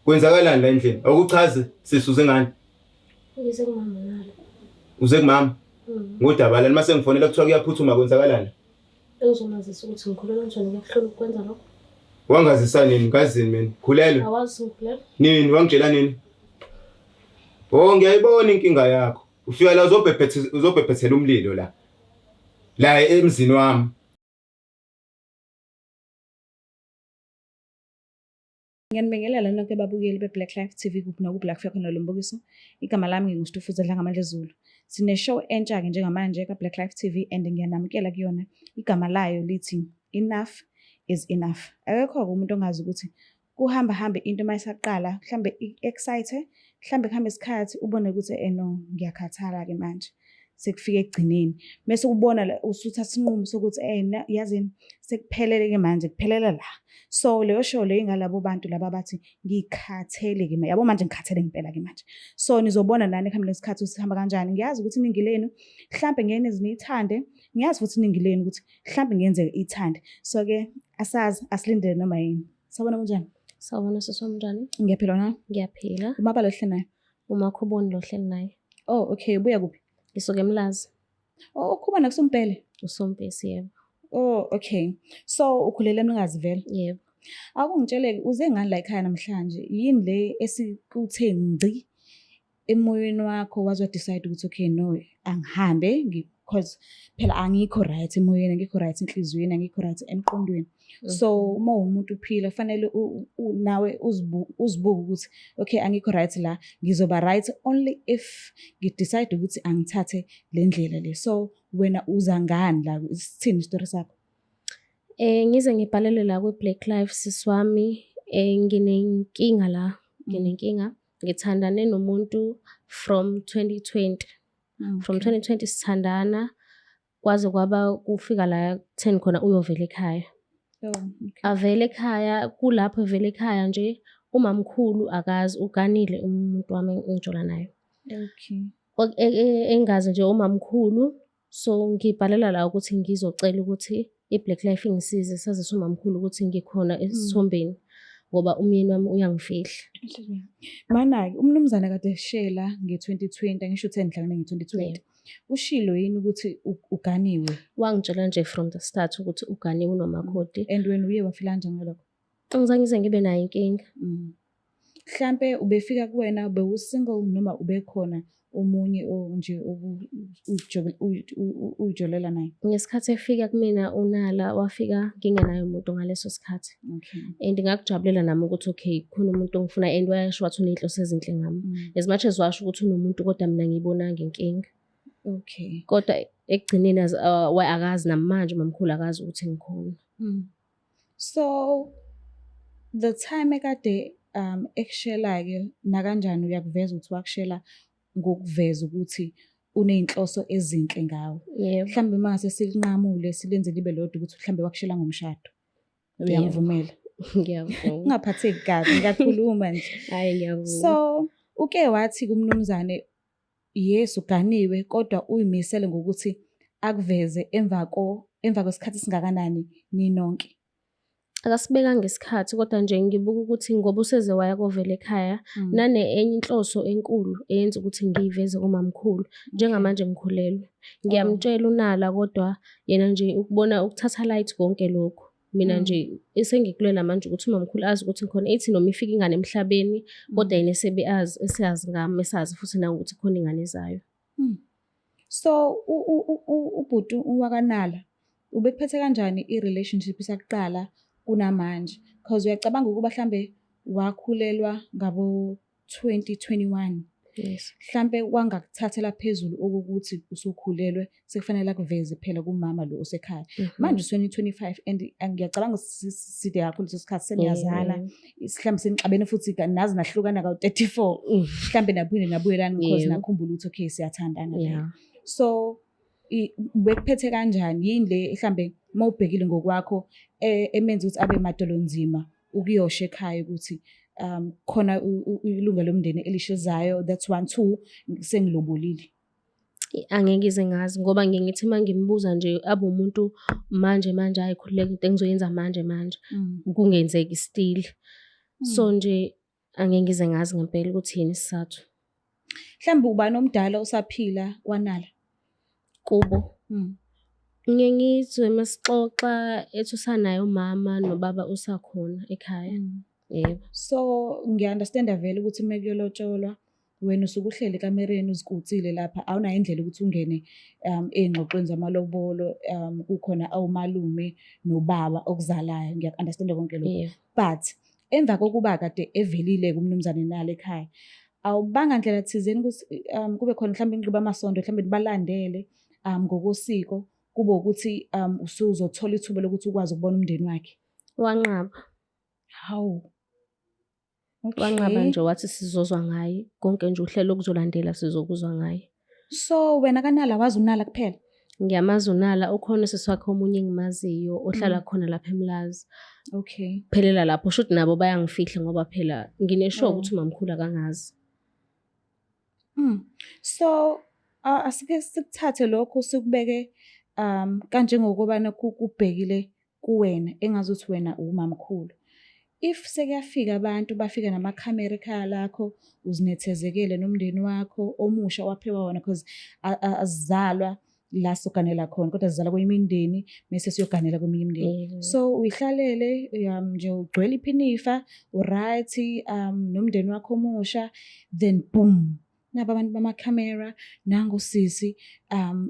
Kwenzakalani la endlini? Awukuchaze sisi uze ngani? Ngize kumama nalo. Uze kumama? Mm. Ngodaba lani mase ngifonela kuthiwa kuyaphuthuma kwenzakalani? Engizomazisa ukuthi ngikhulelwe kanjani ngiyakuhlola ukwenza lokho. Wangazisa nini? Ngazini mina? Khulelwe? Awazi ngikhulelwe. Nini? Wangitshela nini? Oh ngiyayibona inkinga yakho. Ufika la uzobhebhethe uzobhebhethela umlilo la. La emzini wami. Ngiyanibingelela nonke babukeli be-Black Life TV kuphi nokuphi la kufika khona lo mbukiso. Igama lami nginguStufuza Dlangamandla Zulu. Sine-show entsha-ke njengamanje ka-Black Life TV and ngiyanamukela kuyona. Igama layo lithi Enough is Enough. Akekho-ke umuntu ongazi ukuthi kuhamba hambe into uma isaqala mhlambe i-excite, mhlambe kuhambe isikhathi ubone ukuthi eh no ngiyakhathala-ke manje. Sekufika ekugcineni. Mese ubona la usuthatha isinqumo sokuthi eh yazini sekuphelele ke manje kuphelela la. So leyo show leyo ingalabo bantu laba bathi ngikhathele ke yabo manje ngikhathele ngempela ke manje. So nizobona nani ekuhambeni kwesikhathi ukuthi sihamba kanjani. Ngiyazi ukuthi iningi lenu mhlambe ngeke nize niyithande. Ngiyazi futhi iningi lenu ukuthi mhlambe ngenzeka ithande. So ke asazi asilindele noma yini. Sawubona kunjani? Sawubona sisi wami njani? Ngiyaphila na? Ngiyaphila. Umabala ohleli naye. Umakhuboni lo ohleli naye. Oh okay, ubuya kuphi? Ngisuke eMlazi. Oh, uKhuba nakuSompele. USompesi yebo. Oh, okay. So ukhulele eMlazi vele? Yebo. Akungitsheleke uze ngani la ekhaya namhlanje? Yini le esikuthe ngci emoyeni wakho waze wa decide ukuthi okay no angihambe because phela angikho right emoyeni, angikho right enhliziyweni, angikho right emqondweni. So uma uwumuntu uphila kufanele nawe uzibuke ukuthi okay angikho right la, ngizoba right only if ngidecide ukuthi angithathe le ndlela le. So wena uza ngani la, sithini isitori sakho? Ngize ngibhalele la kwi-Black Life sisi wami, nginenkinga la, nginenkinga. Ngithandane nomuntu from 2020. From 2020 sithandana kwaze kwaba kufika la kutheni khona uyovela ekhaya. Oh, okay. Avele ekhaya, kulapho evele ekhaya nje umamkhulu akazi uganile umuntu wami engijola naye. Okay. Engazi nje umamkhulu, so ngibhalela la ukuthi ngizocela ukuthi i-Black Life ingisize sazise umamkhulu ukuthi ngikhona esithombeni ngoba umyeni wami uyangifihla. Mana-ke umnumzane kade eshela nge-2020, angisho uthe nihlangane nge-2020. Yebo. Ushilo yini ukuthi uganiwe? Wangitshela nje from the start ukuthi uganiwe unomakoti. And wena uye wafila kanjani ngalokho? Angizange ngize ngibe nayo inkinga. Mhlampe ubefika kuwena bewusingle noma ubekhona omunye nje uyijolela naye? Ngesikhathi efika kumina uNala wafika ngingenayo umuntu ngaleso sikhathi. Okay. And ngakujabulela nami ukuthi okay khona umuntu ongifuna and wayasho wathi uney'nhloso ezinhle ngami. As much as washo ukuthi unomuntu kodwa mina ngiyibonanga inkinga. Okay. Kodwa ekugcineni akazi namanje umamkhulu akazi ukuthi ngikhona. So the time ekade ekushela-ke nakanjani uyakuveza ukuthi wakushela ngokuveza ukuthi uney'nhloso ezinhle ngawe. Yebo. Mhlawumbe uma ngase silinqamule silenze libe lodwa ukuthi mhlawumbe wakushela ngomshado. Uyangivumela? Ngiyavuma. Ungaphatheki kabi, ngiyakhuluma nje. Hhayi ngiyavuma. So uke wathi kumnumzane yes uganiwe kodwa uyimisele ngokuthi akuveze emva kwesikhathi esingakanani ninonke? Akasibekanga isikhathi kodwa nje ngibuka ukuthi ngoba useze waya kovela ekhaya nane enye inhloso enkulu eyenza ukuthi ngiyiveze kumamkhulu. Njengamanje ngikhulelwe. Ngiyamtshela uNala kodwa yena nje ukubona ukuthatha light konke lokhu. Mina nje esengikulela manje ukuthi umamkhulu azi ukuthi ngikhona, ithi noma ifika ingane emhlabeni kodwa yena esebe azi, eseyazi ngami, esazi futhi nangokuthi khona ingane ezayo. So ubhuti wakaNala ubekuphethe kanjani i-relationship isakuqala kunamanje? Because uyacabanga ukuba mhlambe wakhulelwa ngabo 2021. Yes. Mhlambe wangakuthathela phezulu ukuthi usukhulelwe sekufanele akuveze phela kumama lo osekhaya. Manje 2025 and ngiyacabanga side kakhulu leso sikhathi seniyazana. Mhlambe senixabene futhi naze nahlukana ka-34. Mhlambe nabuye nabuyelana because nakhumbula ukuthi okay siyathandana vele. So bekuphethe kanjani yini le mhlambe mawubhekile ngokwakho emenza ukuthi abe madolo nzima ukuyosha ekhaya ukuthi khona ilungelo lomndeni elishizayo, that's 1 2 sengilobolile? Angeke ngize ngazi ngoba ngiye ngithi uma ngimbuza nje abe umuntu manje manje hhayi khululeka into engizoyenza manje manje kungenzeki still. So nje Angeke ngize ngazi ngempela ukuthi yini isizathu. Mhlawumbe ubani omdala osaphila kwaNala? Kubo. Ngiye ngizwe masixoxa ethi usanaye umama nobaba usakhona ekhaya. Yebo. So ngiya-understand-a vele ukuthi uma kuyolotsholwa wena usuke uhleli ekamereni uzikutsile lapha awunayo indlela ukuthi ungene ey'ngxoxweni zamalobolo kukhona omalume nobaba okuzalayo. Ngiyaku-understand-a konke lokho. But emva kokuba kade evelile-ke uMnumzane Nala ekhaya, awubanga ndlela thizeni ukuthi kube khona mhlawumbe inqubo yamasondo mhlawumbe nibalandele ngokosiko kube ukuthi usuzothola ithuba lokuthi ukwazi ukubona umndeni wakhe? Wanqaba. Hawu. Wanqaba nje wathi sizozwa ngaye konke nje uhlelo okuzolandela sizokuzwa ngaye. So wena kaNala wazi uNala kuphela? Ngiyamazi uNala, ukhona usisi wakhe omunye engimaziyo ohlala khona lapha eMlazi. Phelela lapho, shuthi nabo bayangifihla ngoba phela ngine-sure ukuthi umamkhulu akangazi. So asike sikuthathe lokho sikubeke kanjengokubana kubhekile kuwena engazuthi wena umamkhulu. If sekuyafika abantu bafika namakhamera ekhaya lakho uzinethezekele nomndeni wakho omusha owaphiwa wona because azizalwa la soganela khona kodwa sizalwa kwenye imindeni mese siyoganela kweminye imindeni. So uyihlalele nje ugcwele iphinifa uright nomndeni wakho omusha then boom naba abantu bamakhamera nangu sisi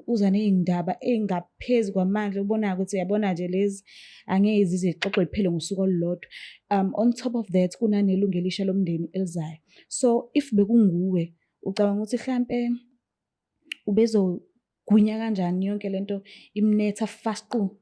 uza ney'ndaba ey'ngaphezu kwamandla ubonayo ukuthi uyabona nje lezi angeke zize zixoxwe ziphele ngosuku olulodwa. On top of that kunanelungu elisha lomndeni elizayo. So if bekunguwe ucabanga ukuthi hlampe ubezogwinya kanjani yonke lento imnetha fast qu?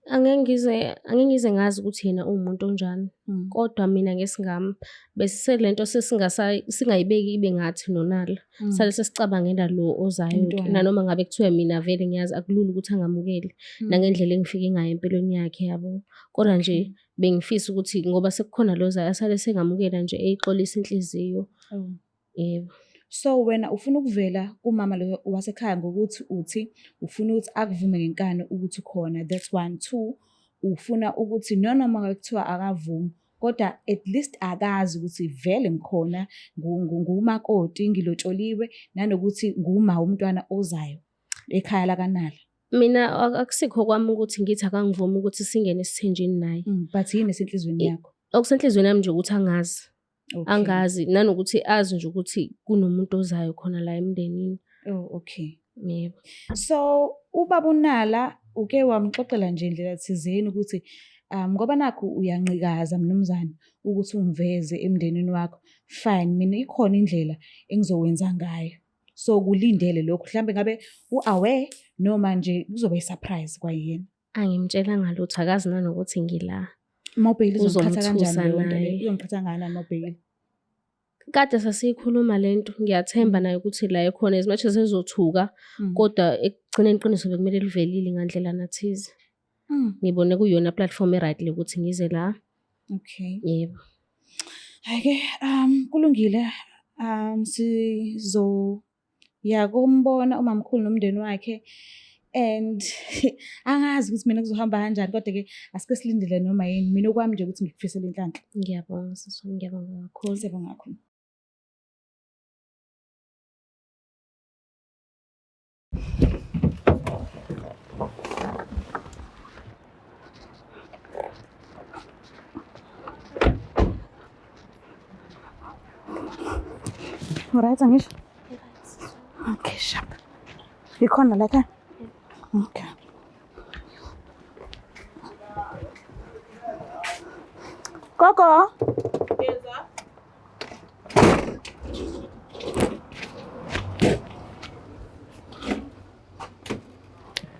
Angeke ngize ngazi ukuthi yena uwumuntu onjani. Kodwa mina ngesingami bese lento singayibeki ibe ngathi noNala. Sale sesicabangela lo ozayo. Nanoma ngabe kuthiwa mina vele ngiyazi akulula ukuthi angamukele nangendlela engifike ngayo empilweni yakhe yabo. Kodwa nje bengifisa ukuthi ngoba sekukhona lo ozayo asale sengamukela nje eyixolisa inhliziyo. Yebo. So wena ufuna ukuvela kumama lo wasekhaya ngokuthi uthi ufuna ukuthi akuvume ngenkani ukuthi ukhona, that's one. Two, ufuna ukuthi noma ngabe kuthiwa akavumi kodwa at least akazi ukuthi vele ngikhona ngumakoti ngilotsholiwe nanokuthi nguma umntwana ozayo ekhaya lakaNala. Mina akusikho kwami ukuthi ngithi akangivumi ukuthi singene esithenjini naye. But yini esenhliziyweni yakho? Okusenhliziyweni yami nje ukuthi angazi. Angazi nanokuthi azi nje ukuthi kunomuntu ozayo khona la emndenini. Oh, okay. Yebo. So ubaba uNala uke wamxoxela nje indlela thizeni ukuthi ngoba nakhu uyanqikaza mnumzane ukuthi ungiveze emndenini wakho. Fine, mina ikhona indlela engizowenza ngayo. So kulindele lokho mhlambe ngabe u-aware noma nje kuzoba i-surprise kwayena. Angimtshelanga lutho akazi nanokuthi ngila. Uma ubhekile izomqhatha Uzomthusa kanjani leyo nto leyo? naye. Izomqhatha kangakanani uma ubhekile? Kade sasiyikhuluma lento, ngiyathemba naye ukuthi la ekhona as much as ezothuka kodwa ekugcineni iqiniso bekumele livelile ngandlela nathize. Ngibone kuyona platform e-right le ukuthi ngize la. Yebo. Hhayi-ke kulungile sizoya kumbona umamkhulu nomndeni wakhe and angazi ukuthi mina kuzohamba kanjani kodwa-ke asike silindele noma yini. Mina okwami nje ukuthi ngikufisele inhlanhla. Ngiyabonga sisi wami, ngiyabonga kakhulu. Siyabonga kakhulu. Alright, angisho? Okay, sharp. Ikhona la ekhaya? Okay. Gogo.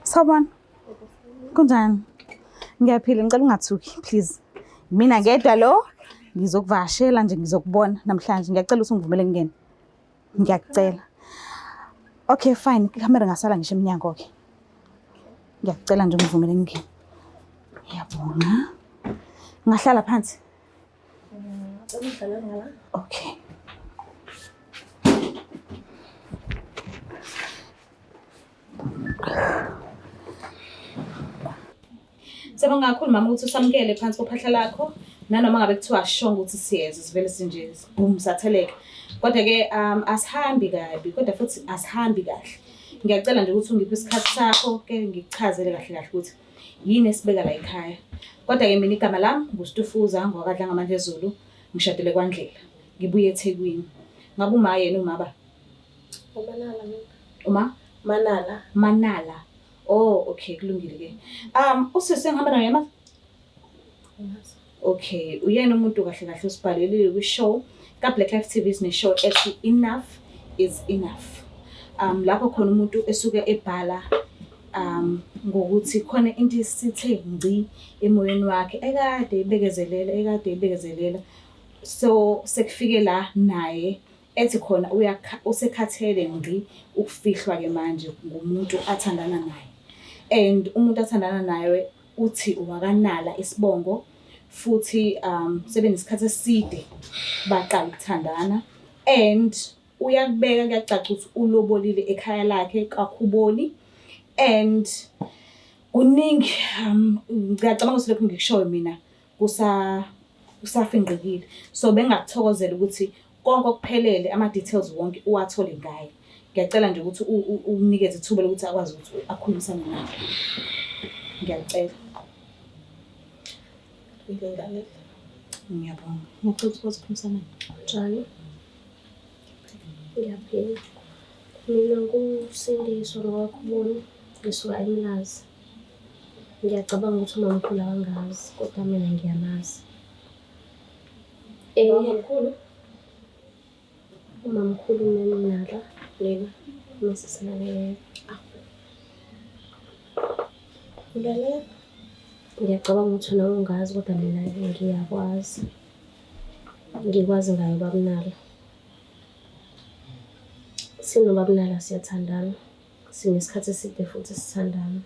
Sawubona. Kunjani? Ngiyaphila, ngicela ungathuki please. Mina ngedwa lo ngizokuvakashela nje ngizokubona namhlanje. Ngiyacela ukuthi ungivumele ngingene. Ngiyakucela. Okay fine, ikhamera ngasala ngisho emnyango ke. Ngiyakucela nje ungivumele ngingene. Ngiyabonga. Ngahlala phansi. Okay. Siyabonga kakhulu mama ukuthi usamukele phansi kophahla lakho. Nanoma ngabe kuthiwa asishongo ukuthi siyeza sivele sinje boom satheleka. Kodwa-ke asihambi kabi kodwa futhi asihambi kahle. Ngiyacela nje ukuthi ungiphe isikhathi sakho ke ngikuchazele kahle kahle ukuthi yini esibeka la ekhaya. Kodwa-ke mina igama lami nguStufuza ngowakaDlangamandla eZulu, ngishadele kwaNdlela, ngibuye eThekwini. Ngabe uma yena umaba? UManala mina. Uma? Manala. Manala. Oh, okay, kulungile ke. Usisi engihamba naye ma? Okay, uyena umuntu kahle kahle usibhalelile kwi-show ka-Black Life TV sine-show ethi Enough is Enough. Lapho khona umuntu esuke ebhala ngokuthi khona into isithe ngci emoyeni wakhe ekade ibekezelela ekade ibekezelela so sekufike la naye ethi khona usekhathele ngci ukufihlwa ke manje ngumuntu athandana naye and umuntu athandana naye uthi uwakaNala isibongo futhi sebenesikhathi eside baqala ukuthandana and uyakubeka kuyacaca ukuthi ulobolile ekhaya lakhe kaKhuboni and kuningi ngiyacabanga ukuthi lokhu ngikushoyo mina kusa kusafingqikile so bengingakuthokozela ukuthi konke okuphelele ama-details wonke uwathole ngaye. Ngiyacela nje ukuthi umnikeze ithuba lokuthi akwazi ukuthi akhulumisane nawe. Ngiyacela. Ngilalela. Ngiyabonga. Ngiyacela ukuthi ukwazi ukukhulumisana naye. Njani? Ngiyaphila. Mina nguSindiswa ngowakubona ngisuka eMlazi. Ngiyacabanga ukuthi umamkhulu akangazi kodwa mina ngiyamazi. Umamkhulu? Umamkhulu uMemnala lena Mrs Naleyeka. Ngilalela. Ngiyacabanga ukuthi nawe ungazi kodwa mina ngiyakwazi. Ngikwazi ngaye uBabNala. SinoBabNala siyathandana. Sinesikhathi eside futhi sithandana.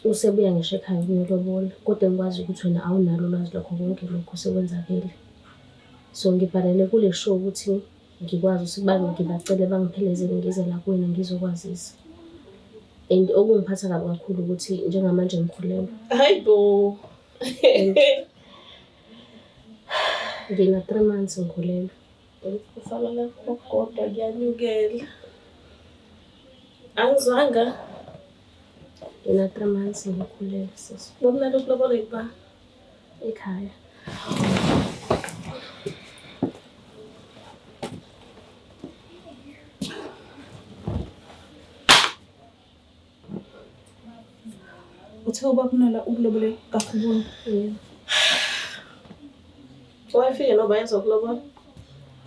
Usebuya ngisho ekhaya ukuyolobola kodwa engikwazi ukuthi wena awunalo ulwazi lwakho konke lokhu osekwenzakele. So ngibhalele kule show ukuthi ngikwazi ukuthi ngibacele bangiphelezele ngize la kuwena ngizokwazisa. And okungiphatha kabi kakhulu ukuthi njengamanje ngikhulelwe. Hayi bo. Ngina-3 months ngikhulelwe. Ufana nakho kodwa kuyanyukela. Angizwanga. Ngina-3 months ngikhulelwe sisi. Bokumele ukulobola ikuba Ekhaya. Uthe ubabunala ukulobole kakhulu. Yebo. Wayefike noba ezokulobola.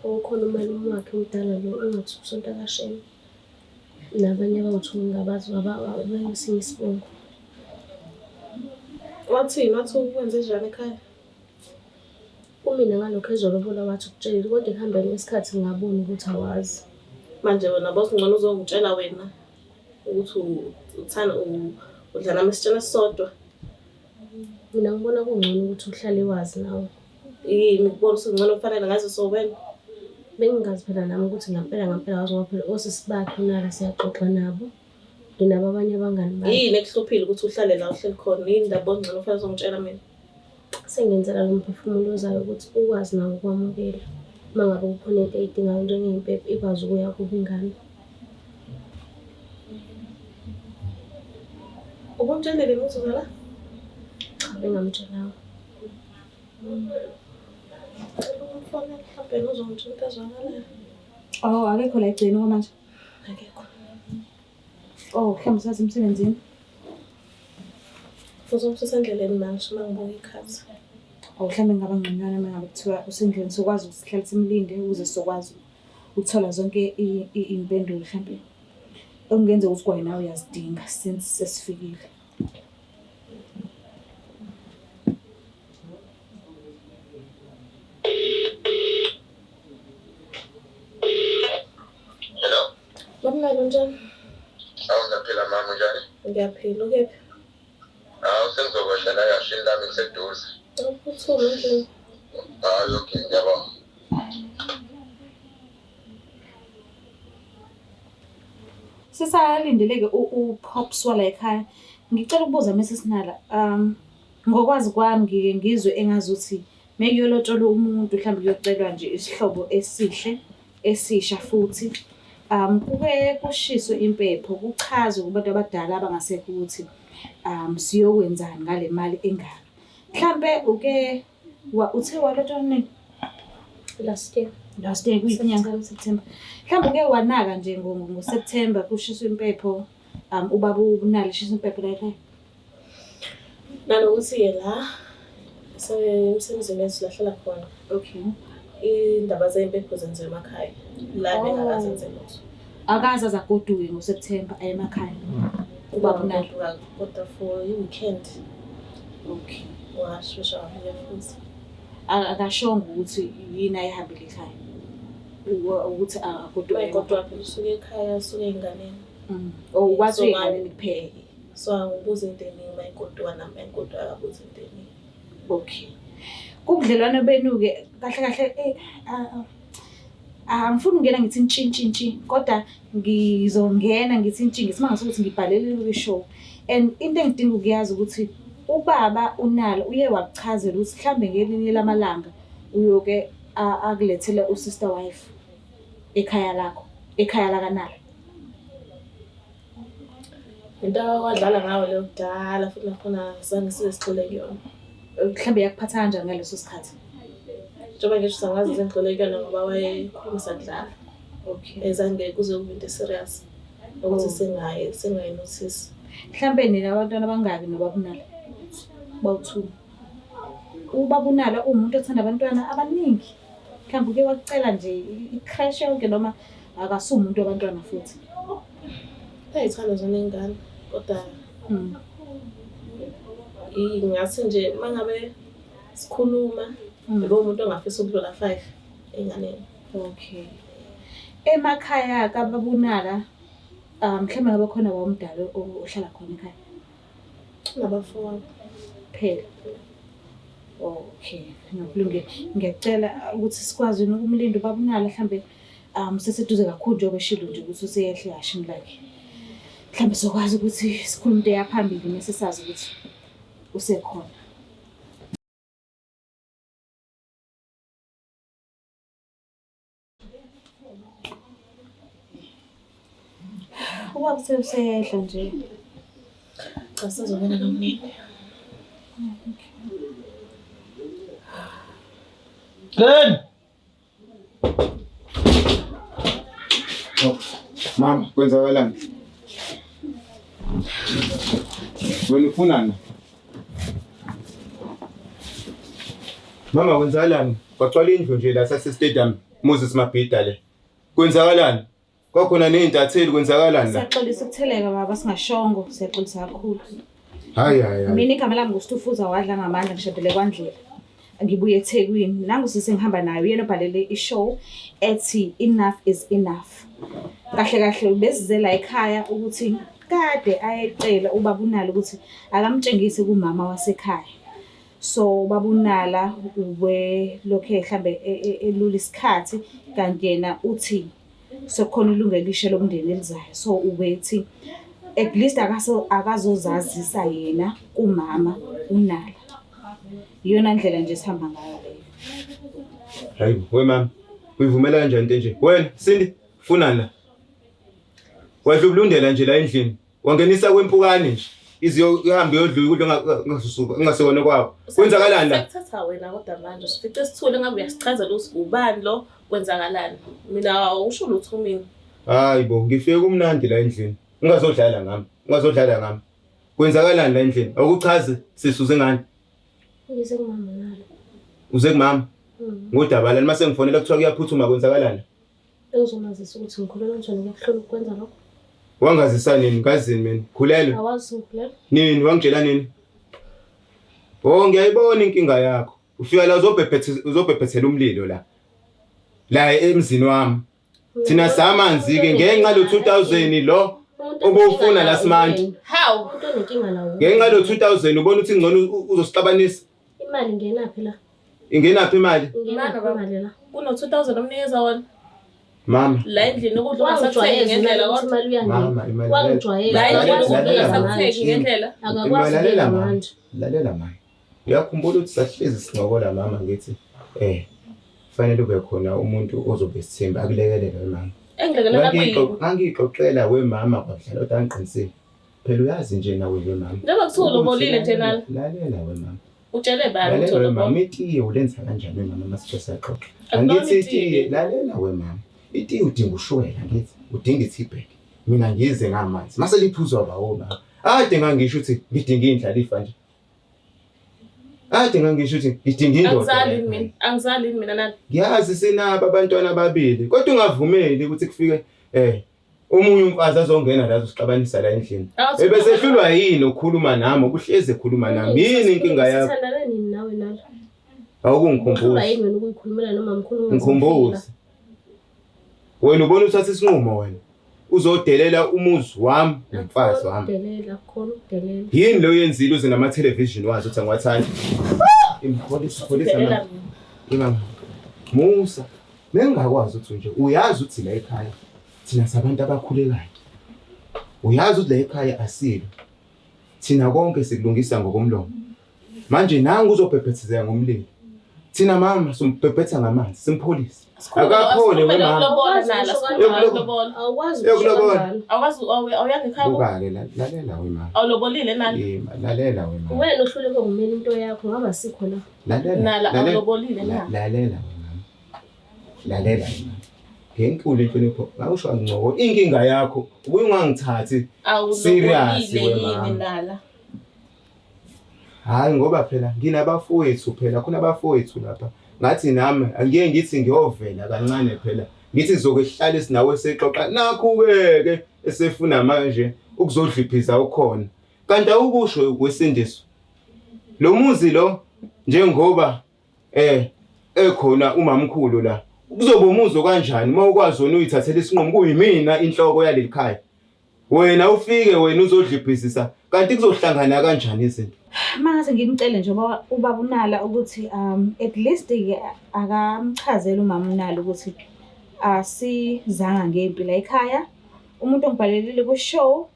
Ukhona umalume wakhe omdala lo ongathi usonta kashembe. Nabanye abawu-two ngingabazi abayesinye isibongo. Wathini? Wathi ukwenze njani ekhaya? Kumina ngalokho ezolobola wathi ukutshelile kodwa ekuhambeni kwesikhathi ngabona ukuthi awazi. Manje wena bosingcono uzongitshela wena ukuthi uthanda udla nami isitshela esisodwa. Mina ngibona kungcono ukuthi uhlale wazi nawe. Yini ukubona usungcono kufanele ngaze so wena. Bengingazi phela nami ukuthi ngampela ngampela wazi ngoba phela osisi bakhe unala siyaxoxa nabo. Nginabo abanye abangani bakhe. Yini ekuhluphile ukuthi uhlale la uhleli khona? Yini ndaba ongcono kufanele uzongitshela mina? Sengenzela lo mphefumulo ozayo ukuthi ukwazi nawe ukwamukela. Uma ngabe kukhona into eyidingayo njengey'mpepho ikwazi ukuya kubo ingane. Ubumtshelile ukuthi uza la? Cha, bengamtshelanga. Cela ukumfonela mhlawumbe yena uzongitshela into ezwakalayo. Oh, akekho la egcini okwamanje. Akekho. Oh, mhlawumbe usasemsebenzini. Uzobe usendleleni manje uma ngibuka ikhathi. Oh, mhlawumbe ngingaba ngconywana uma ngabe kuthiwa usendleleni sokwazi ukuthi sihlale simlinde ukuze sizokwazi ukuthola zonke iy'mpendulo mhlampe okungenzeka ukuthi kwaye nawe uyazidinga since sesifikile. Hello. Mamnalo njani? Awu ngiyaphila mama unjani? Ngiyaphila ukephi? Hawu sengizokwehla la yashini lami ngiseduze. Awuphuthume endlini. Hayi okay ngiyabonga. Sisalindele-ke uPops wala ekhaya. Ngicela ukubuza Mrs Nala, Ngokwazi kwami ngike ngizwe engazuthi mekuyolotsholwa umuntu mhlawumbe kuyocelwa nje isihlobo esihle esisha futhi kuke kushiswe impepho kuchazwe kubantu abadala abangasekho ukuthi siyokwenzani ngale mali engaka. Mhlampe uke uthe walotsholwa nini? Last year. Last year kuyinyanga September. Mhlawumbe uke wanaka nje ngo-September kushiswa impepho ubaba unalo eshisa impepho la ekhaya. Nanokuthi-ke la semzini wethu la hlala khona. Okay. Iy'ndaba zey'mpepho zenziwa emakhaya. La bengakaze enze lutho. Akaze aze agoduke ngoSeptember aye emakhaya. Ubaba unalo. Wagoduka kodwa for i-weekend. Okay. Washesha wabuya futhi. Akashongo ukuthi yini ayihambile ekhaya. Ukuthi agoduke. Mayegoduka phela usuke ekhaya usuke ey'nganeni. Oh, wathi ey'nganeni kuphela. So angibuzi into eningi uma egoduka nami egoduka akabuzi into eningi. Okay. Kubudlelwano benu-ke kahle kahle angifuni ukungena ngithi ntshi ntshi ntshi kodwa ngizongena ngithi ntshi ngesimanga sokuthi ngibhalele kwi-show and into engidinga ukuyazi ukuthi ubaba uNala uye wakuchazela ukuthi mhlambe ngelinye lamalanga uyoke akulethele u-sister wife ekhaya lakho, ekhaya lakaNala. Into akwadlala ngayo leyo kudala futhi nakhona zange size sigxile kuyona. Mhlawumbe yakuphatha kanjani ngaleso sikhathi? Njengoba ngisho sangaze sengigxile kuyona ngoba wayekhulumisa kudlala. Okay. Ezange kuze kube into serious ukuthi singayi singayinothisi. Mhlawumbe nina abantwana abangaki nobaba uNala? Bawu-two. Ubaba uNala uwumuntu othanda abantwana abaningi. Mhlawumbe uke wakucela nje i-crash yonke noma akasuwumuntu wabantwana futhi. Bayithanda zona iy'ngane kodwa ngathi nje uma ngabe sikhuluma ube umuntu ongafisa ukudlula 5 ey'nganeni. Okay. Emakhaya kababa uNala mhlawumbe ngabe khona wawumdala ohlala khona ekhaya? Nabafowabo. Kuphela. Okay, nokulungile. Ngiyacela ukuthi sikwazi yini ukumlinda ubaba uNala mhlambe useseduze kakhulu njengoba eshilo nje ukuthi useyehla ehhashini lakhe. Mhlambe sokwazi ukuthi sikhulume into eyaphambili mese sazi ukuthi usekhona. Ubaba useyehla nje. Cha sizobona nomnini. Glenn! Oh, mama, kwenzakalani? Wena ufunani? Mama kwenzakalani? Kwagcwala indlu nje la sase stadium Moses Mabhida le. Kwenzakalani? Kwakhona nezintatheli kwenzakalani la? Siyaxolisa ukutheleka baba singashongo, siyaxolisa kakhulu. Hayi hayi hayi. Mina igama lami nguStufuza wadla ngamandla ngishadele kwaNdlela. Ngibuye eThekwini. Nangu sisi engihamba naye uyena obhalele i-show ethi Enough is Enough. Kahle kahle ubesizela ekhaya ukuthi kade ayecela ubaba uNala ukuthi akamtshengise kumama wasekhaya. So ubaba uNala ubelokhe mhlambe elula isikhathi kanti yena uthi sekukhona ilungelo elisha lomndeni elizayo. So ubethi at least akazozazisa yena kumama uNala. Iyona ndlela nje esihamba ngayo leyo. Hayi we mama, uyivumela kanjani into enje? Wena Cindy, funani la? Wadlubulundela nje la endlini. Wangenisa kwempukane nje. Iziyo ihambe yodlula ukudla ongasusuka ungasekona kwawo. Kwenzakalani la? Sekuthatha wena kodwa manje usifice sithule ngabe uyasichazela ukuthi ubani lo kwenzakalani. Mina awusho lutho mina. Hayi bo, ngifike kumnandi la endlini. Ungazodlala ngami. Ungazodlala ngami. Kwenzakalani la endlini? Awukuchaze sisuze ngani? Ngize kumama nalo. Uze kumama? Ngodaba lani mase ngifonela kuthiwa kuyaphuthuma kwenzakalani? Engizomazisa ukuthi ngikhulelwe kanjani kuyakuhlola ukwenza lokho. Wangazisa nini? Ngazini mina? Khulelwe? Awazi ngikhulelwe. Nini? Wangitshela nini? Oh, ngiyayibona inkinga yakho. Ufika la uzobhebhethela umlilo la. La emzini wami. Thina samanzi ke ngenxa lo 2000 lo obufuna la simanje. How? Umuntu onenkinga la wuwe. Ngenxa lo 2000 ubona ukuthi ngcono uzosixabanisa. Imali ingenaphi la? Ingenaphi imali? Ingenaphi imali la? Kuno 2000 omnikeza wona. Mama. La endlini ukudla ungasakuthengi ngendlela kodwa. Imali uyangena. Mama, imali. Wangijwayela. La endlini Akakwazi ukudla ukuyeka ungasakuthengi manje. ngendlela. Akakwazi Lalela ukuyeka mama. manje. Lalela mama. Uyakhumbula ukuthi sahlezi sincokola mama ngithi eh fanele ube khona umuntu ozobe sithemba akulekelele wemama. Engilekelela kuyini? Ngangixoxela wemama kwadlala kodwa angiqinisile. Phela uyazi nje nawe wemama. Njengoba kuthiwa ulobolile nje nalo. Lalela wemama. Utshele bani ukuthi Lalela wemama ulobolile? itiye ulenza kanjani wemama masithe siyaxoxa. Akulona Angithi itiye. itiye lalela wemama. Itiye udinga ushukela ngithi udinga i-teabag. Mina ngize ngamanzi. Mase liphuzwa bawo mama. Ade ngangisho ukuthi ngidinga indlalifa nje. Ade ngangisho ukuthi ngidinga indoda. Angizali la mina, ekhaya. angizali mina nalo. Ngiyazi sinabo abantwana ababili kodwa ungavumeli ukuthi kufike eh omunye umfazi azongena la azosixabanisa la endlini. Awuthi- Ebesehlulwa yini ukukhuluma nami ukuhlezi ekhuluma nami yini inkinga yakho? Sithandana nini nawe nalo? Uhlulwa Awukungikhumbuza. yini wena ukuyikhulumela noma mkhulu Ngikhumbuze. Wena ubona uthatha isinqumo wena. Uzodelela umuzi wami nomfazi wami. Delela, khona ukudelela. Yini lo yenzile uze nama television wazi ukuthi angiwathandi. Imkholisa kholisa Delela mama. mina. Imama. Musa, bengingakwazi ukuthi nje uyazi ukuthi la ekhaya thina sabantu abakhulekayo. Uyazi ukuthi la ekhaya asilo. Thina konke sikulungisa ngokomlomo. Manje nangu uzobhebhethezeka ngomlilo. Thina mama simbhebhetha ngamanzi, simpholise. Akaphole Asikhulume wemama. lokulobola nalo, asikhulume Yokulobola. lokulobola. Awukwazi ukusho Yokulobola. kanjalo. Awukwazi awuyanga ekhaya kubo? Buka-ke la- lalela wemama. Awulobolile nalo. Yema, lalela wemama. Wena uhluleke ukumela into yakho ngaba sikho la. Lalela. Nala lalela. awulobolile La- na. Lalela wemama. Lalela wemama. Ngenkulu inhlonipho, ngawusho angcoko. Inkinga yakho ubuye ungangithathi Serious, Awulobolile wemama. yini nala. Hayi ngoba phela nginabafowethu phela khona abafowethu lapha. Ngathi nami angike ngithi ngiyovela kancane phela. Ngithi sizoke sihlale sinawe sexoxa nakhu-ke ke esefuna manje ukuzodliphisa ukhona. Kanti awukusho kwesindiso. Lo muzi lo njengoba eh ekhona umamkhulu la. Kuzoba umuzi kanjani uma ukwazi wena uyithathela isinqumo kuyimina inhloko yaleli khaya. Wena ufike wena uzodliphizisa kanti kuzohlangana kanjani izinto? Mangase ngimcele nje ubaba ubaba uNala ukuthi at least ke akamchazele umama uNala ukuthi asizanga ngempi la ekhaya. Umuntu ongibhalelile ku-show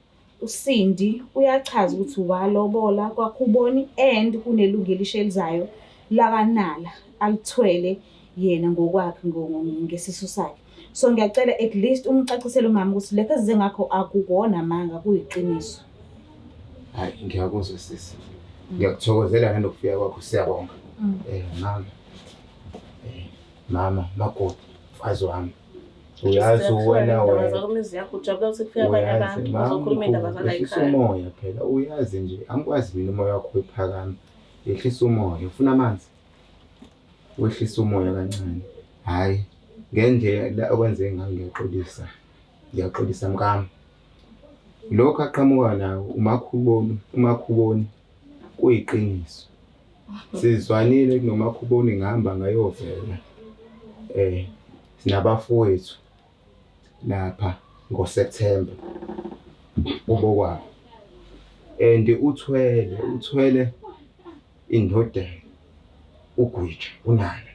uSindi uyachaza ukuthi walobola kwaKhuboni and kunelungelo elisha elizayo lakaNala alithwele yena ngokwakhe ngesisu sakhe. So ngiyacela at least umcacisele umama ukuthi lokho esize ngakho akukona amanga kuyiqiniso. Hayi ngiyakuzwa sisi. Ngiyakuthokozela nanokufika kwakho siyabonga. Eh mama. Eh mama makoti mfazi wami. Uyazi wena Indaba wena. zakomizi yakho ujabula ukuthi kufika abanye Uyazi abantu mama uzokhuluma indaba zala yehlisa ekhaya. umoya phela uyazi nje angikwazi mina umoya wakho wephakama. Yehlisa umoya ufuna amanzi. Wehlisa umoya kancane. Hayi ngendlela okwenze ngayo ngiyaxolisa. Ngiyaxolisa mkami. Lokho aqhamuka nawo umakhuboni, umakhuboni kuyiqiniso. Sizwanile kunomakhuboni ngihamba ngayovela. Eh sinabafowethu lapha ngoSeptember kubo kwabo. And uthwele uthwele indodana uGwija unana.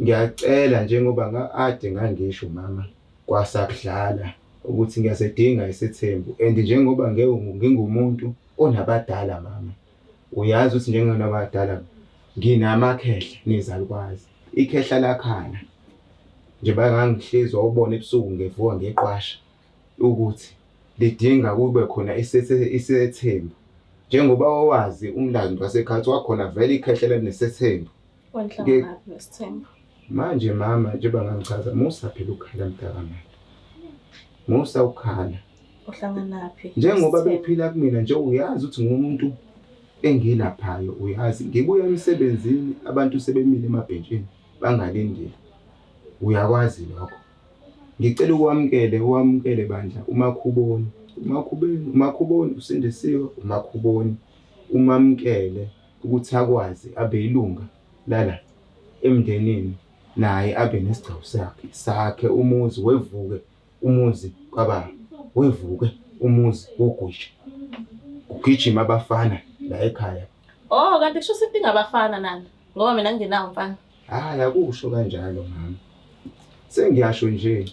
Ngiyacela njengoba ngaade ngangisho mama kwasakudlala ukuthi ngiyasidinga isithembu and njengoba ngingumuntu onabadala mama uyazi ukuthi njengonabadala nginaamakhehla nizalukwazi ikhehla lakhala njengoba ngangihlezi wawubona ebusuku ngivuka ngeqwasha ukuthi lidinga kube khona isethembu njengoba wawazi umlando wasekhathi wakhona vele ikhehla lalinesethembu Wanhlanganaphi nesithembu? Manje mama njengoba ngangichaza musa phela ukukhala mntakamama. Musa ukukhala. Uhlanganaphi? Njengoba nesithembu? bephila kumina nje uyazi ukuthi ngumuntu engilaphayo uyazi ngibuya emsebenzini abantu sebemile emabhentshini bangalindile. Uyakwazi lokho. Ngicela ukwamukele uwamukele bandla uMakhuboni. uMakhubeni uMakhuboni usindisiwe uMakhuboni umamukele ukuthi akwazi abe ilunga lala emndenini naye abe nesigcawu sakhe sakhe umuzi wevuke umuzi kababa wevuke umuzi wogwisha kugijima abafana la ekhaya. Oh, kanti kusho ukuthi ingabafana nani? Ngoba mina ngingenawo mfana. Hayi akusho kanjalo mama. Sengiyasho nje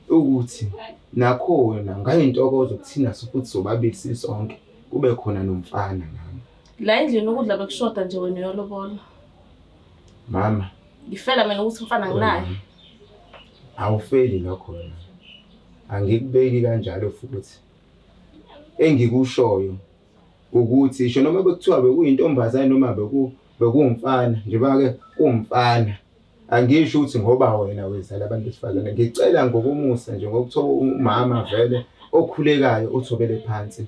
ukuthi nakhona ngayintokozo kuthina futhi sobabili sisonke kube khona nomfana mama. La endlini ukudla bekushoda nje wena uyolobola. Mama. Ngifela mina ukuthi umfana nginaye. Awufeli lokho wena. Angikubeki kanjalo futhi. Engikushoyo ukuthi isho noma bekuthiwa bekuyintombazane noma beku bekuwumfana njengoba ke kuwumfana angisho ukuthi ngoba wena wezala abantu besifazane ngicela ngokomusa nje ngokuthoba umama vele okhulekayo othobele phansi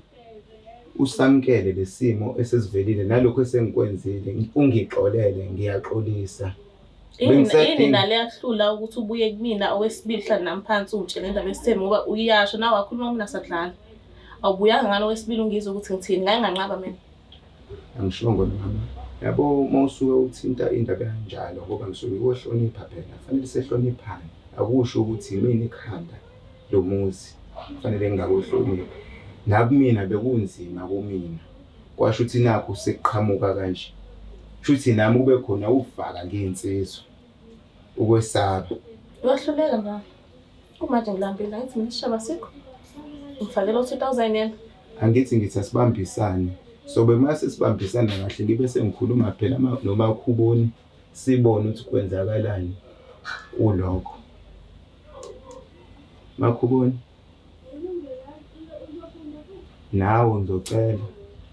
usamkele lesimo esesivelile nalokho esengikwenzile ungixolele ngiyaxolisa Yini nale yakuhlula ukuthi ubuye kumina okwesibili hlala nami phansi ungitshele indaba yesithembu ngoba uyasho nawe wakhuluma kumina sadlala. Awubuyanga ngalo okwesibili ungizwe ukuthi ngithini ngake nganqaba mina. Angishongo mama. Yabo uma usuke uthinta indaba enjalo ngoba ngisuke ngikuhlonipha phela fanele sehloniphane. Akusho ukuthi yimina ikhanda lomuzi fanele ngingakuhlonipha. Nakumina bekunzima kumina. Kwasho ukuthi nakhu sekuqhamuka kanje. Shuthi nami kube khona uvaka ngiyinsizwa. Ukwesaba. Uyahluleka na? Kumanje ngilambile angithi mina isishaba sikho. Ngifakela u-2000 yena. Angithi ngithi asibambisane. Sobe uma sesibambisana kahle ngibe sengikhuluma phela noMakhuboni sibone ukuthi kwenzakalani kulokho. Makhuboni. Nawe ngizocela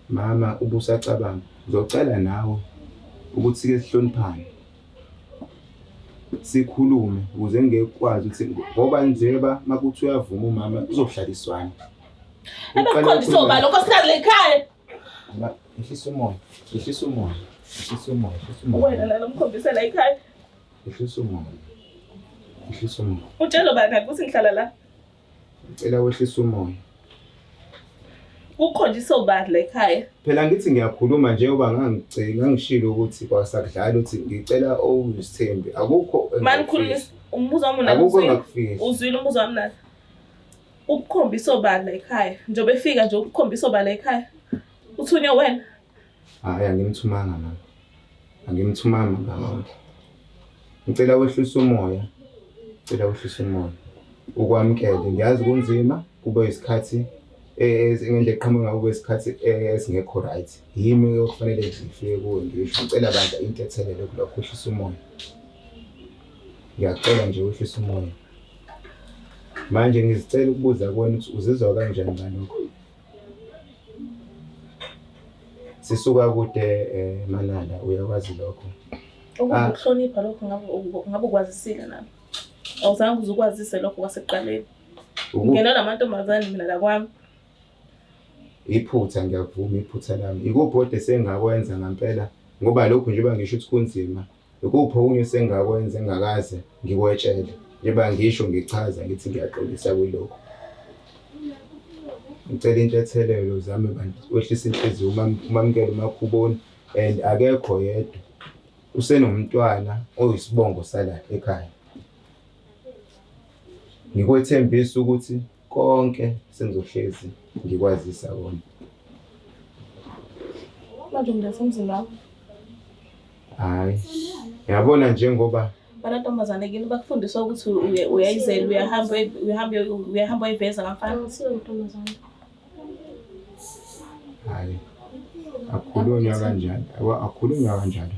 mama ubusacabanga ngizocela nawe ukuthi sike sihloniphane sikhulume ukuze ngeke kwazi ukuthi ngoba njeba makuthi uyavuma umama kuzohlaliswana. Ebekukhonjiswa ubani lokho sikazi lekhaya. Ehlisa umoya, ehlisa umoya, ehlisa umoya, ehlisa umoya. Wena lalo mkhombisela ekhaya. Ehlisa umoya. Ehlisa umoya. Utshela bani ukuthi ngihlala la? Ngicela wehlisa umoya. Kukhonjiswa ubani la ekhaya? Phela ngithi ngiyakhuluma njengoba ngangigcina ngangishilo ukuthi kwasakudlala ukuthi ngicela owuzithembi akukho Mani khulumisa umbuzo wami unalo akukho uzwile? engakufihli. Uzwile umbuzo wami nalo? Ukukhombisa obani la ekhaya? Njengoba efika nje ukukhombisa obani la ekhaya? Uthunywe wena? Hayi angimthumanga mama. Angimthumanga mama. Ngicela wehlise umoya. Ngicela wehlise umoya. Ukwamukele. Ngiyazi kunzima kube isikhathi ngendlela eqhamuka ngayo kube isikhathi esingekho right. Yimi okufanele ngifike kuwe ngisho. Ngicela bandla intethelelo kulokho wehlise umoya. Ngiyacela nje wehlise umoya. Manje ngizicela ukubuza kuwena ukuthi uzizwa kanjani ngalokho? Sisuka kude eh Manala uyakwazi lokho. Ah. Ukuhlonipha lokho ngabe ngabe ukwazisile nami. Awuzange uze ukwazise lokho kwasekuqaleni. Ngena namantombazane mina la kwami. Iphutha ngiyavuma iphutha lami. Ikuphi kodwa esengakwenza ngampela ngoba lokhu njengoba ngisho ukuthi kunzima. Ikuphi okunye esengakwenza engakaze ngikwetshele njengoba ngisho ngichaza ngithi ngiyaxolisa kulokhu. Ngicela intethelelo uzame bantu wehlisa inhliziyo umamukele uMakhuboni and akekho yedwa. Usenomntwana oyisibongo sala ekhaya. Ngikwethembisa ukuthi konke sengizohlezi ngikwazisa kona. Manje ngiletha emzini wakho. Hhayi. Yabona njengoba Banantombazane kini bakufundiswa ukuthi uyayizela uyahamba uyahamba uyahamba uyiveza kamfana. Angisiyo intombazane. Hhayi. Akukhulunywa kanjalo. Yabo akukhulunywa kanjalo.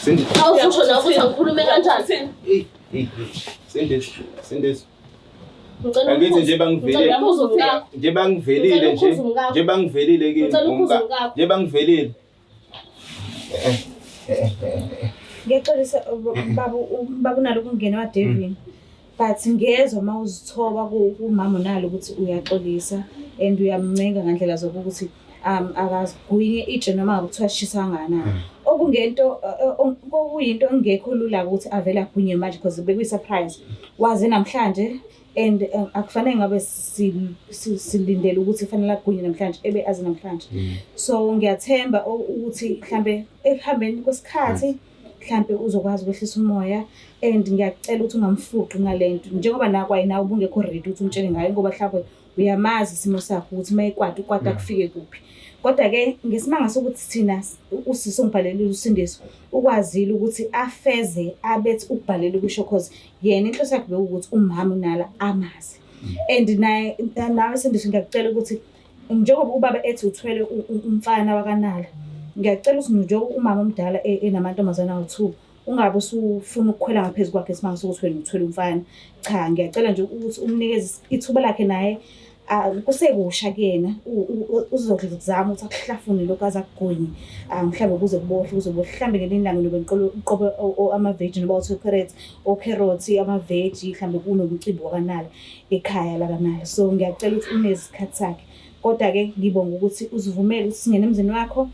Sindi Awususho nawe ukuthi angikhulume kanjani. Ey, ey, Sindisi, Sindisi. Ngicela Angithi ukuphuza. nje bangivelile. Ngicela ukuphuza umkakho. Nje bangivelile Ngicela nje. ukuphuza umkakho. Nje bangivelile kimi. Ngicela ukuphuza umka- umkakho. Nje bangivelile. Ngiyaxolisa baba baba unalo ukungena kwaDevin. But ngiyezwa uma uzithoba kumama unalo ukuthi uyaxolisa and uyamncenga ngandlela zokuthi akazigwinye itshe noma ngabe kuthiwa shisa kangakanani. Okungento okuyinto engekho lula ukuthi avele agwinye manje because bekuyi-surprise. Waze namhlanje and akufanele ngabe silindele ukuthi kufanele agwinye namhlanje ebe aze namhlanje. So ngiyathemba ukuthi mhlambe ekuhambeni kwesikhathi mhlambe uzokwazi ukwehlisa umoya and ngiyacela ukuthi ungamfuqi ngalento njengoba nakwayi nawe ubungekho ready ukuthi umtshele ngayo ngoba mhlawumbe uyamazi isimo sakho ukuthi uma ekwata ukwata kufike kuphi. Kodwa-ke ngesimanga sokuthi thina usisi ongibhalelile uSindiso ukwazile ukuthi afeze abethi ukubhalela ukusho cause yena inhloso yakhe bekuwukuthi umama uNala amazi. And naye nawe Sindiso ngiyakucela ukuthi njengoba ubaba ethi uthwele umfana wakaNala. Ngiyacela ukuthi nje umama omdala enamantombazane awu-2 ungabe usufuna ukukhwela ngaphezu kwakhe isimanga sokuthi wena uthwele umfana. Cha, ngiyacela nje ukuthi umnikeze ithuba lakhe naye kusekusha kuyena uzozama ukuthi akuhlafune lokhu aze akugwinye mhlawumbe kuze kubohle kuze kubohle mhlawumbe ngelinye ilanga nobe niqobe amaveji noba uthi okherothi amaveji mhlawumbe kunomcimbi wakanala ekhaya lakanala. So ngiyacela ukuthi uneze isikhathi sakhe. Kodwa-ke ngibonga ukuthi uzivumele ukuthi singene emzini wakho.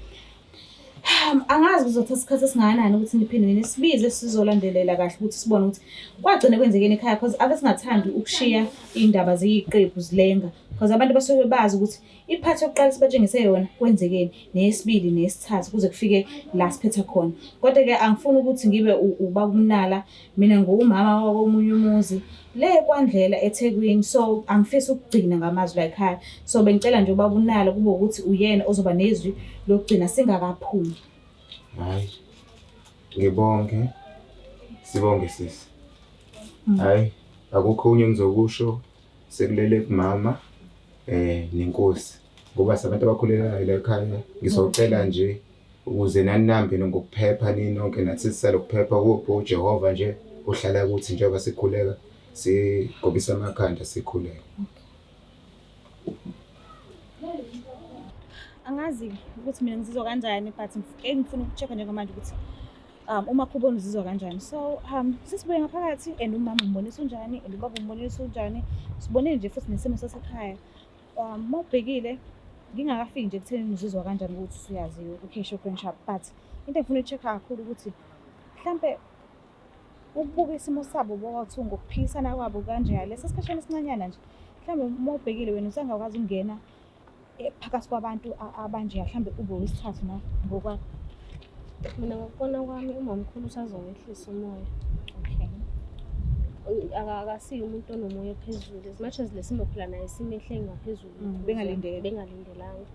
Angazi kuzothatha isikhathi esingakanani ukuthi niphinde nisibize sizolandelela kahle ukuthi sibone ukuthi kwagcina kwenzekeni ekhaya cause ave singathandi ukushiya iy'ndaba ziyiqephu zilenga cause abantu basuke bazi ukuthi iphathi yokuqala sibatshengise yona kwenzekeni neyesibili neyesithathu kuze kufike la siphetha khona. Kodwa-ke angifuni ukuthi ngibe ubaba uMnala Mina ngiwumama wakomunye umuzi le kwaNdlela eThekwini so angifisi ukugcina ngamazwi la ekhaya. So bengicela nje ubaba uNala kube ukuthi uyena ozoba nezwi lokugcina singakaphumi. Hayi. Ngibonge. Sibonge sisi. Hayi, akukho okunye engizokusho sekulele kumama nenkosi ngoba sabantu abakhulelayo la ekhaya. Ngizocela nje ukuze nani nihambe ngokuphepha ninonke nathi sisale ukuphepha kuphi uJehova nje ohlala kuthi njengoba sikhuleka sigobisa amakhanda sikhuleka. Angazi ukuthi mina ngizizwa kanjani but engifuna uku-check-a njengamanje ukuthi uMakhuboni uzizwa kanjani. So sesibuye ngaphakathi and umama umbonisa unjani and ubaba umbonisa unjani. Sibonile nje futhi nesimo sasekhaya. Uma ubhekile ngingakafiki nje ekutheni uzizwa kanjani ukuthi usuyaziwe okay sure grand sharp but into engifuna uku-check-a kakhulu ukuthi mhlampe ukubuka isimo sabo bokwathu ngokuphikisana kwabo kanje lesi sikhashana esincanyana nje mhlawumbe uma ubhekile wena usangakwazi ukungena phakathi kwabantu abanje mhlawumbe ube wesithathu na ngokwakho. Mina ngokubona kwami umamkhulu usazowehlisa umoya. Okay. Akasiye umuntu onomoya ophezulu as much as le simo phela naye simehle ngaphezulu. Bengalindele. Bengalindelanga.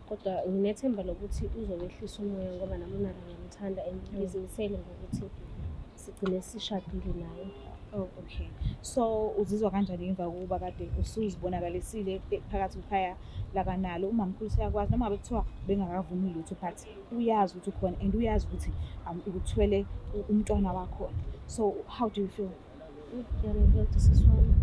Kodwa nginethemba lokuthi uzowehlisa umoya ngoba nami unalo ngiyamthanda and ngizimisele ngokuthi sigcine sishadile naye. Oh, okay. So uzizwa kanjani emva kokuba kade usuzibonakalisile phakathi kwekhaya lakanalo umamkhulu useyakwazi noma ngabe kuthiwa bengakavumi lutho but uyazi ukuthi ukhona and uyazi ukuthi uthwele umntwana wakhona. So how do you feel? Ngiyamvela sisi wami.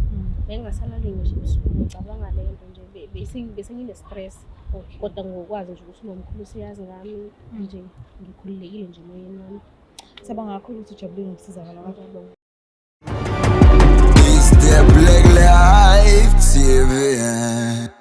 Bengingasalali ngisho ebusuku ngicabanga le nto nje bese ngine-stress. Okay. Kodwa ngokwazi nje ukuthi umamkhulu useyazi ngami nje ngikhululekile nje emoyeni wami. Siyabonga kakhulu ukuthi ujabulile ngokusizakala kwakho. Ngiyabonga. It's the Black Life TV.